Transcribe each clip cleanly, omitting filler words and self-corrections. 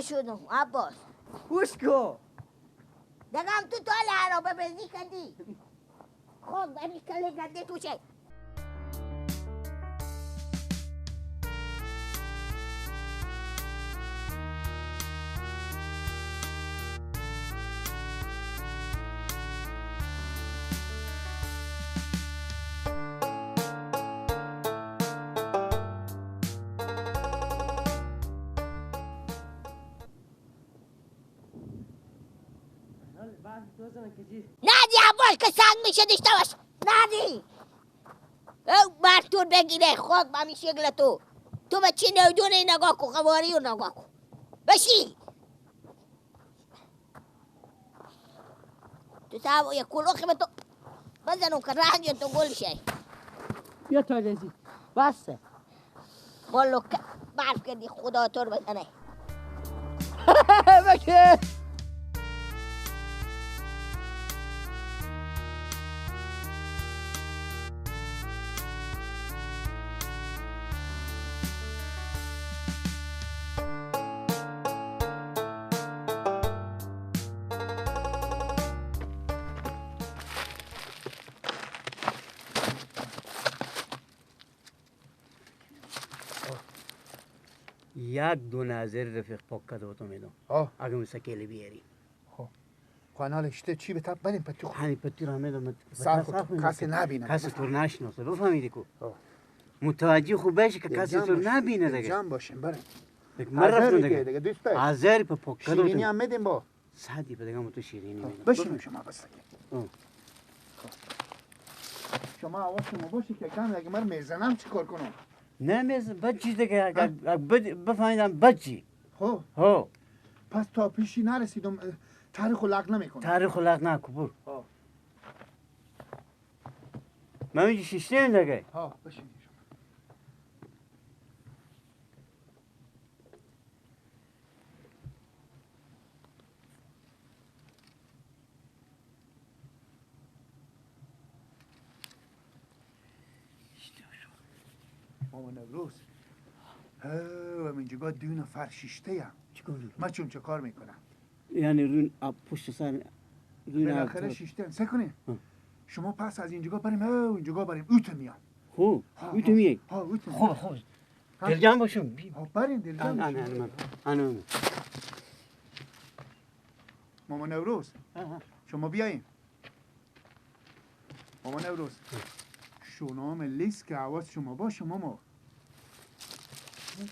شدم عباس. گوش کو. دگم تو تا عرابه بزنی کردی. خب همین کله گنده توشه. ندی عباس که سنگ میشه داشته باش. ندی او بر تو بگیره خاک به همین شکل تو. تو به چی نودونه نگاه کن، قواری رو نگاه کن. بشی تو سا یک کلوخی به تو بزنم که رنگ تو گل شه. بیا تا رزی بسته بالو که برف کردی خدا تو رو بزنه. بکه یک دو نظر رفیق پاک کرده با تو میدم. اگه مسکیل بیاری. خب خانال شته چی به تب بریم پتی خو. همین پتی رو میدم. سر کسی نبینه. کسی تو نشناسه بفهمیدی کو. متوجه خوب بشی که کسی تو نبینه دیگه. جمع باشیم بریم. من رفتم دیگه. دیگه حاضر په پاک کرده. شیرینی هم میدیم با. صدی به دیگه تو شیرینی میدم. بشینیم شما بس دیگه. شما حواس شما باشه که کم اگه من میزنم چیکار کنم؟ نه میز بچی دیگه اگر بفهمیدم بچی. خب ها پس تا پیشی نرسیدم تاریخ لغ نمیکنم. تاریخ لغ نکن برو. من اینجا شیشتیم دیگه. ها بشینید شما. ماما نوروز ها اینجا دو نفر شیشته ام. من چون چه کار میکنم؟ یعنی رون پشت سر رون بالاخره شیشته ام. سه کنیم شما پس از اینجا بریم اینجا بریم اوت میام. خوب اوت میای. ها اوت. خوب خوب دلجان باشم. ها بریم دلجان باشم. انا ماما نوروز شما بیاین. ماما نوروز شونام لیس که حواس شما باشه ماما.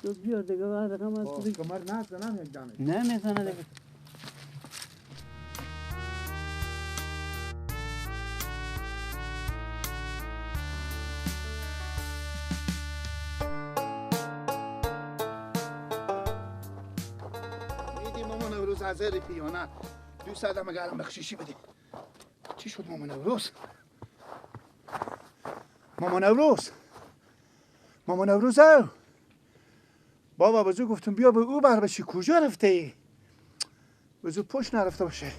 تو بیا دیگه رقم از تو کمر نزنم یک دانه. نه میزنه دیگه. میدی ماما نوروز حاضر پیانه دو صدم اگرم بخشیشی بدی. چی شد ماما نوروز؟ ماما نوروز، ماما نوروز او بابا بزو گفتم بیا به او بر بشی. کجا رفته ای؟ بزو پشت نرفته باشه.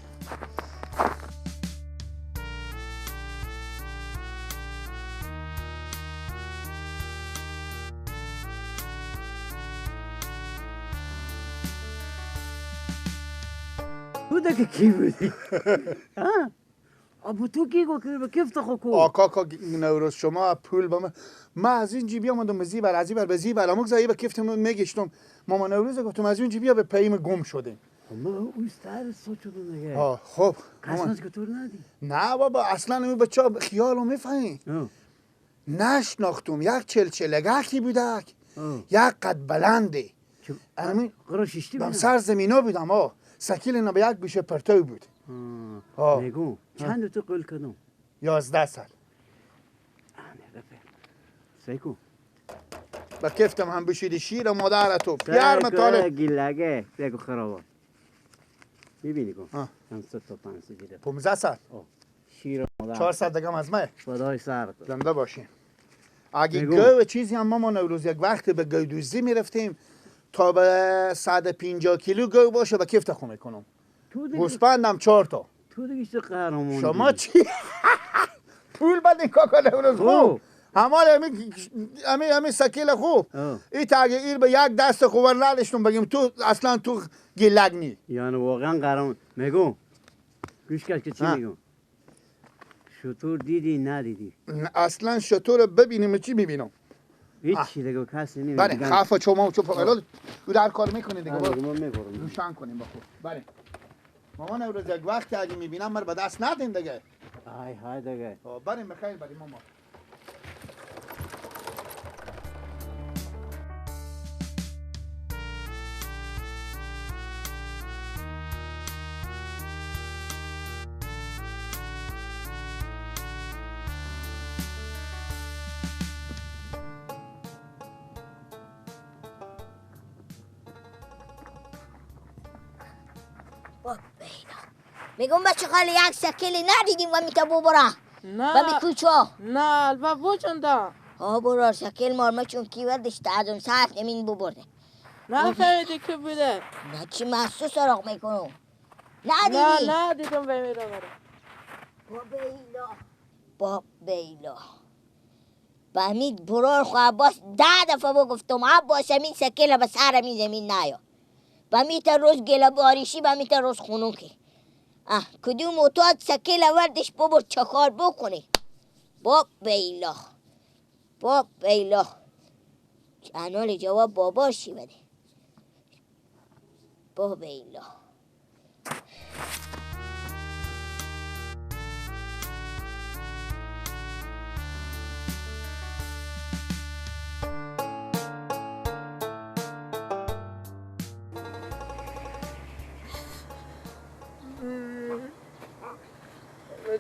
تو دیگه کی بودی؟ ها؟ ابو تو کی گفت کیف تخو آکاکا نوروز شما پول با من از این جیبی آمدم زی بر از این بر به زی بر اموک زایی به کفتم میگشتم. ماما نوروز گفتم از این جیبی به پیم گم شدیم. ما اون سر سوچ شدم دیگه. ها خب کساس که تو ندی. نه بابا اصلا اون بچا خیالو میفهمی. نشناختم یک چلچلگکی بودک یک قد بلنده. همین قرا شیشتی بودم سر زمینا بودم. ها سکیل اینا به یک گوشه پرتو بود. میگم چند تو قول کردم؟ 11 سال. سیکو با کفتم هم بشیدی شیر مادر تو پیار مطالب گیلگه بگو خرابه میبینی کن هم 3 تا 5 گیره 15 سال شیر مادر 400 دیگه از من خدای سر زنده باشیم. اگه گو چیزی هم ما نوروز یک وقت به گودوزی میرفتیم تا به 150 کیلو گو باشه به کفت خو میکنم. گوسپندم 4 تا. تو دیگه چه قهرمان شما چی؟ پول بدین کاکا نوروز. خوب همال امی سکیل خوب ای تا اگه ایر به یک دست خوب نداشتم بگیم تو اصلا تو گلگ نی. یعنی واقعا قرار میگم گوش کش که چی میگم. شطور دیدی ندیدی؟ اصلا شطور ببینیم چی میبینم؟ هیچ دیگه کسی نمیبینه. بله خفه چوما چوب فقط او در کار میکنی دیگه. روشن کنیم بخور. بله مامان امروز یک وقتی اگه میبینم مر به دست ندین دیگه. های های دیگه. بریم بخیر بریم مامان. میگم بچه خاله یک سکیل ندیدیم و میتا ببره نه و کوچه نه البا بوچنده ها برار سکیل مارما چون کی وردش تعظم ساعت نمین ببرده نه فهمیدی که بوده نه چی محسوس سراغ میکنم ندیدی؟ نه ندیدم به میرا بره با بیلا با بیلا به همین برار خو عباس 10 دفعه بگفتم عباس همین سکیل به سر همین زمین نیا به میتا روز گله باریشی به میتا روز خنوکی کدوم اتاد سکیل وردش ببر چه کار بکنی با بیلا با بیلا انال جواب باباشی بده با بیلا.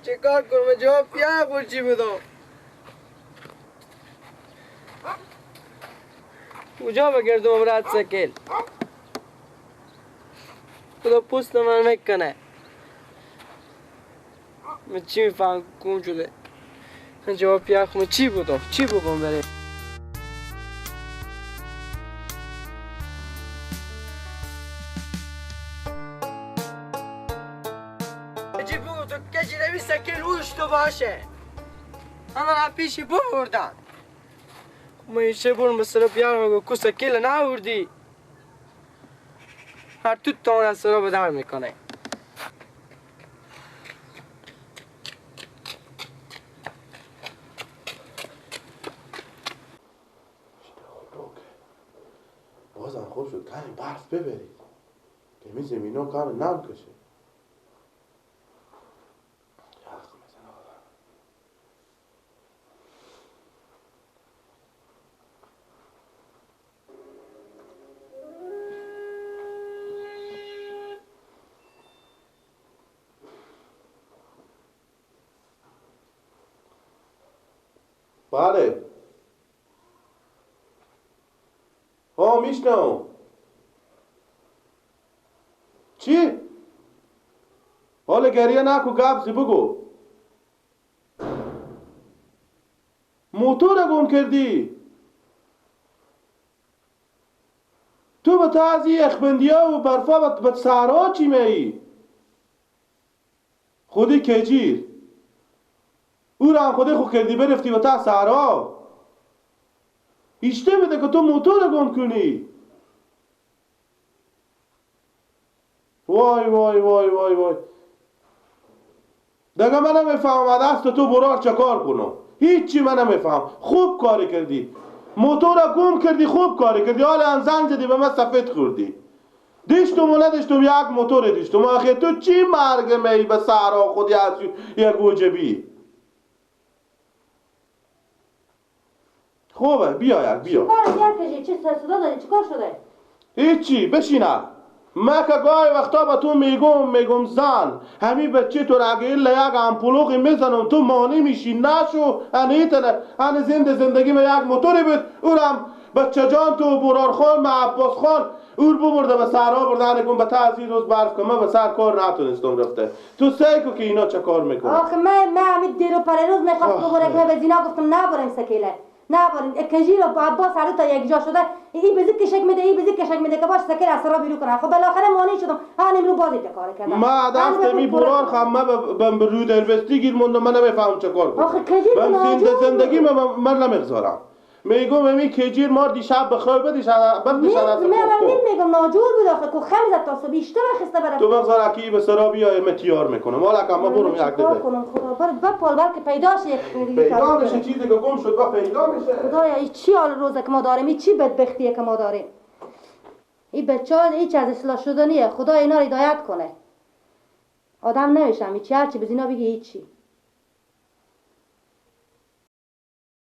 چه کار کنم؟ جواب پیه برچی بدم؟ کجا بگردم برات سکیل؟ خدا پوست من میکنه. من چی میفهم کم شده؟ جواب پیه خودم چی بدم؟ چی بگم برای؟ باشه انا پیشی بردن من چه برم سر بیارم کو سکیل نآوردی هر تو تون سر به در میکنه. بازم خوب شد کمی برف ببرید که می زمینا کم نم کشه. بله ها میشنم. چی؟ حالا گریه نکو گبزی بگو. موتور گم کردی تو به تازی یخبندی ها و برفا به صحرا چی میایی؟ خودی کجیر او را هم خودی خود کردی برفتی به تا صحرا ایشته بده که تو موتور گم کنی. وای وای وای وای وای دیگه من نمیفهمم دست تو برار چه کار کنم. هیچی من نمیفهم. خوب کاری کردی موتور را گم کردی، خوب کاری کردی. حالا هم زنگ زدی به من سفید خوردی. دیشتم و نداشتم یک موتور دیشتم. آخه تو چی مرگ می به صحرا خودی از یک وجبی؟ خوبه بیا یک بیا. چیکار چه سر صدا داری؟ چیکار شده؟ هیچی بشینم. من که گاهی وقتا به تو میگم زن همین بچه تو را اگه الا یک امپولوقی میزنم تو مانی میشی نشو هنی زنده زندگی من یک موتوری بود اورم بچه جان تو برار خان من عباس خان اور ببرده به سرها برده هنی کن به تا روز برف که من به سر کار نتونستم رفته تو سعی کو که اینا چه کار میکنه. آخه من همین دیر و پره روز میخواست ببره که به زینا گفتم نبرم سکیله نه بارین کجی رو عباس هر تا یک جا شده، این بزی کشک میده، این بزی کشک میده که باش سکر اثر بیرون کنه. خب بالاخره مانی شدم، ها امروز بازی کار کردم. ما دست می برار خم ما به روی دلبستی گیر موندم، من نمیفهمم چه کار کنم. آخه کجی زندگی من نمیگذارم. میگم امی کجیر مار دیشب بخواه بدیش بخدیش از من میگم ناجور بود آخه کو خم زد تا صبح بیشتر خسته برم. تو بگذار اکی به سرا بیای من تیار میکنم. حالا که ما برم یک دفعه کنم خدا بر بپال بلکه پیدا شه، پیدا میشه چیزی که گم شد با پیدا میشه. خدایا این چی حال روزه که ما داریم، این چی بدبختیه که ما داریم. این بچه‌ها هیچ از اصلاح شدنیه. خدا اینا رو هدایت کنه. آدم نمیشم هیچ، هرچی به اینا بگی هیچی.